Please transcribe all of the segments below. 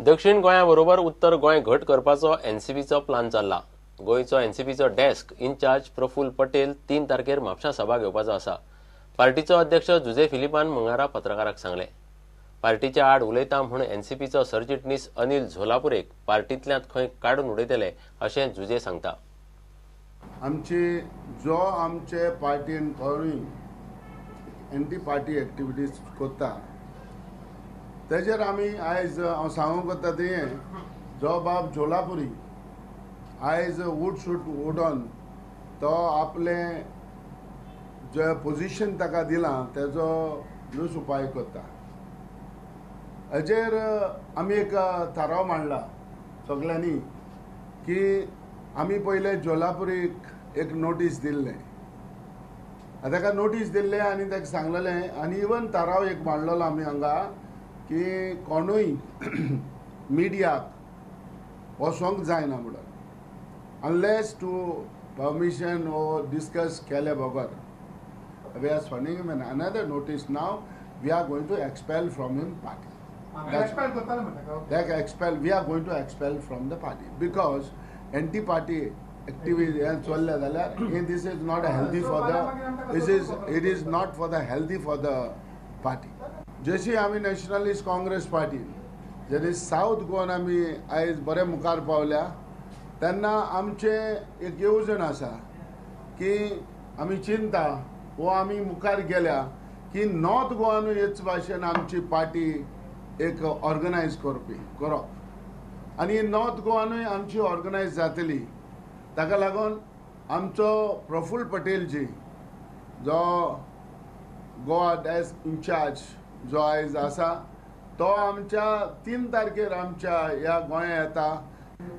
दक्षिण गोंया बरोबर उत्तर गोंय घट करपाचो एनसीपीचो प्लान चल्ला. गोंयचो एनसीपीचो डेस्क इन्चार्ज प्रफुल्ल पटेल 3 तारखेर म्हापशां सभा घेवपाचो आसा. पार्टीचो अध्यक्ष जुझे फिलिपान मंगळारा पत्रकारांक सांगलें. पार्टीच्या आड उलयता म्हूण एनसीपीचो सरचिटणीस अनिल झोलापुरेक पार्टींतल्यान खंय काडून उडयतले अशें जुझे सांगता. आमची जो आमचे पार्टीन कोणूय एंटी पार्टी एक्टिविटीज करता तेजेर आमी आयज हांव सांगूंक वता तें जो बाब झोलापुरी आयज उठ सूट उडोन तो आपलें जे पोजिशन ताका दिलां तेजो लूज उपाय करता. हाजेर आमी एक थाराव मांडला सगळ्यांनी की आमी पयले झोलापुरीक एक नोटीस दिल्लें, ताका नोटीस दिल्लें आनी ताका सांगलेलें आनी इवन थाराव एक मांडलेलो आमी हांगा की कोणूय मिडियाक वचोंक जायना म्हणून unless to permission or discuss केले बगर. We are sending him another notice now. We are going to expel from him party. Expel, we are going to expel from the party because anti party activity चल्ल्या जाल्यार this is not healthy for the this is it is not for the healthy for the party. जशी आमी nationalist Congress party जेन्ना south Goan आमी आयज बरे मुखार पावल्या तेन्ना आमचें एक येवजण आसा की आमी चिंता वो आमी मुखार गेल्या की नॉर्थ गोवानूय हेच भाशेन आमची पार्टी एक ऑर्गनायज करपी करप आनी नॉर्थ गोवानूय आमची ऑर्गनायज जातली. ताका लागून आमचो प्रफुल्ल पटेलजी जो गोवा डेस्क इन्चार्ज जो आयज आसा तो आमच्या 3 तारखेर आमच्या ह्या गोंया येता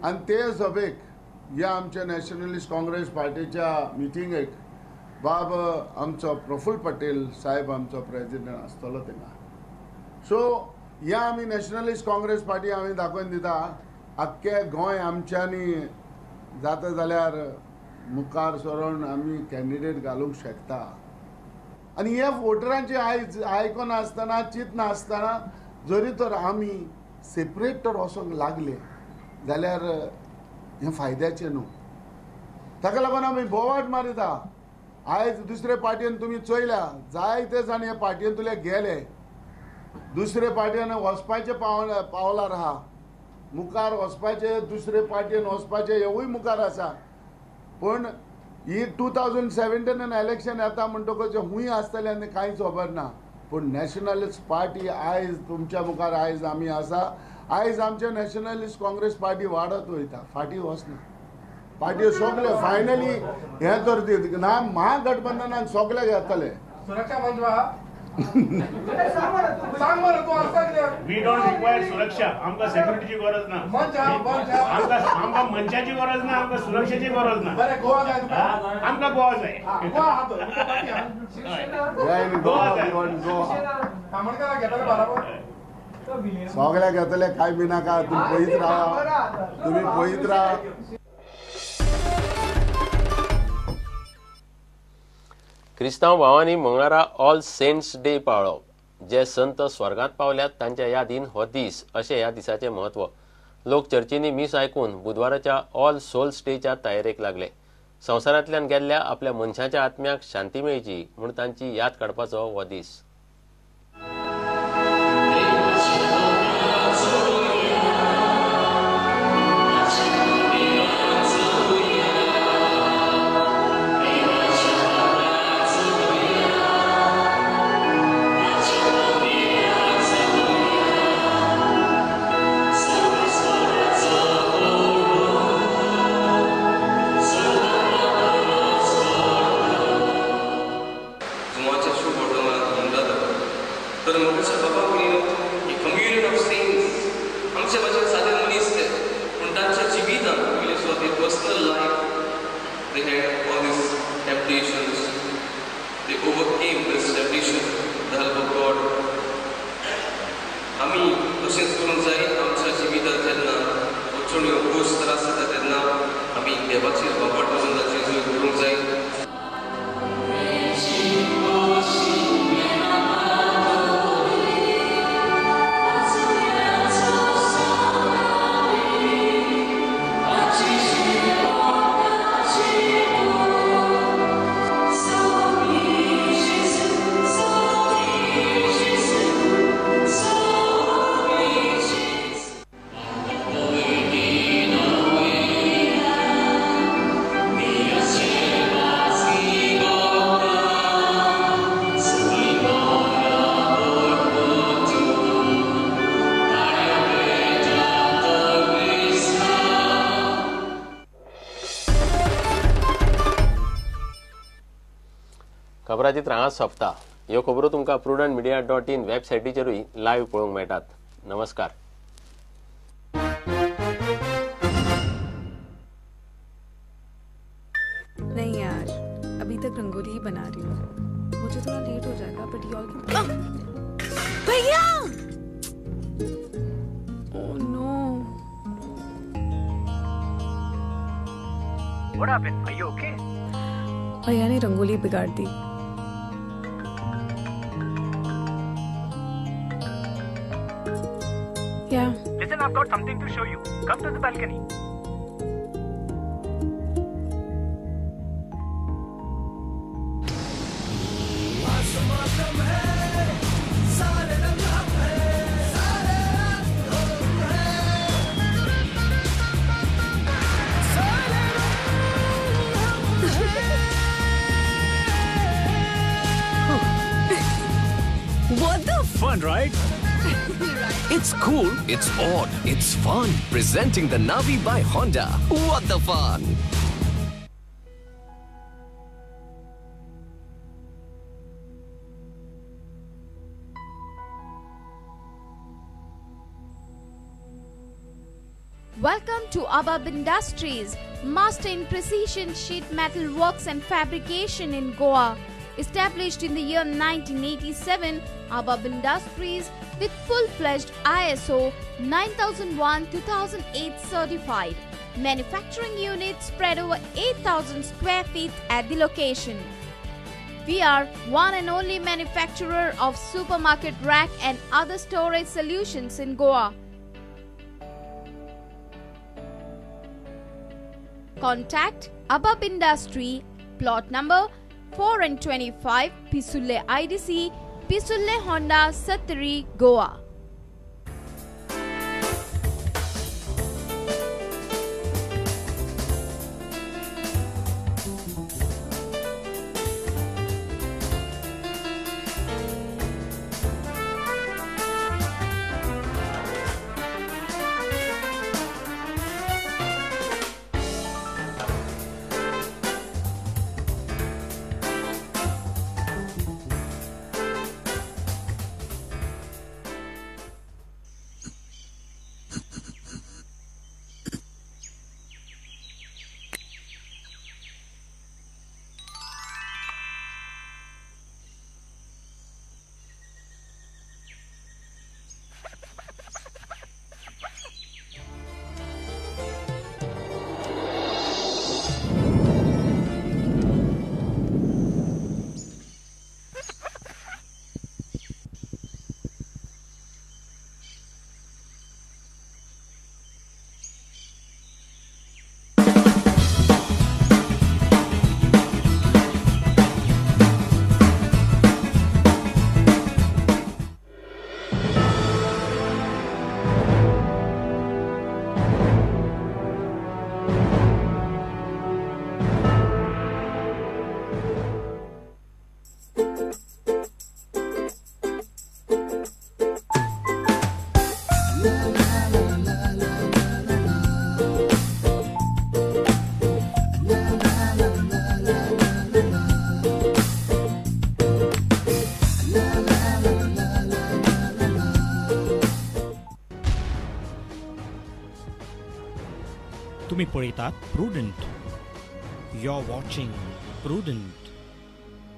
आनी ते सभेक ह्या आमच्या नॅशनलिस्ट काँग्रेस पार्टीच्या मिटिंगेक बाब आमचो प्रफुल्ल पटेल साहेब आमचो प्रेजिडेंट आसतलो थिंगा. सो ह्या आमी नॅशनलिस्ट काँग्रेस पार्टी आमी दाखोवन दिता आख्खे गोंय आमच्यांनी जाता जाल्यार मुखार सरून आमी कॅन्डिडेट घालूंक शकता. आनी हे वोटरांचे आयज आयकनासतना चिंतनासतना जरी तर आमी सेपरेट तर वचोंक लागले जाल्यार हें फायद्याचें न्हू. ताका लागून आमी बोवाट मारिता. आयज दुसरे पार्टीन तुमी चोयल्या जायते जाण हे पार्टीन तुले गेले दुसरे पार्टीन वचपाचे पावलार आहा मुखार वचपाचे दुसरे पार्टीन वचपाचे हेवूय मुखार आसा. पूण ही 2017 इलेक्शन येता म्हणटकच हूंय आसतलें आनी कांयच खबर ना. पूण नॅशनलिस्ट पार्टी आयज तुमच्या मुखार आयज आमी आसा. आयज आमचे नॅशनलिस्ट काँग्रेस पार्टी वाडत वयता फाटीं वचना. पार्टी सगळे फायनली हें तर ना महागठबंधनान सगळे घेतले. We don't require सुरक्षा. आमकां सेक्युरिटीची गरज ना, आमकां मनशाची गरज ना, आमकां सुरक्षेची गरज ना. आमकां गोवा जाय. सगळे घेतले काय बी नाका. तुमी पळयत रावा, तुमी पळयत रावा. क्रिस्तांव भावांनी मंगळारा ऑल सेंट्स डे पाळ्ळो. जे संत स्वर्गांत पावल्यात तांच्या यादीन हो दीस अशें ह्या दिसाचें म्हत्व. लोक चर्चींनी मीस आयकून बुधवाराच्या ऑल सोल्स डेच्या तयारेक लागले. संवसारांतल्यान गेल्ल्या आपल्या मनशाच्या आत्म्याक शांती मेळची म्हूण तांची याद काडपाचो हो दीस. खबराचित्र हांगाच सोंपता. ह्यो खबरो तुमकां prudentmedia.in वेबसायटीचेरूय लायव्ह पळोवंक मेळटात. नमस्कार. नहीं यार, अभी तक रंगोली ही बना रही हूँ. मुझे थोड़ा लेट हो जाएगा, बट you all can. भैया, oh no. What happened? Are you okay? भैया ने रंगोली बिगाड़ दी. Yeah. Listen, I've got something to show you. Come to the balcony. What the fun, right? It's cool, it's odd, it's fun. Presenting the Navi by Honda. What the fun! Welcome to Abab Industries, master in precision sheet metal works and fabrication in Goa. Established in the year 1987, Abab Industries with full-fledged ISO 9001-2008 certified manufacturing unit spread over 8,000 square feet at the location. We are one and only manufacturer of supermarket rack and other storage solutions in Goa. Contact Abab Industry, plot number 4 and 25, Pisulle IDC, Pisulle Honda, Sattari, Goa. तुम्ही पळयतात Prudent. You are watching Prudent.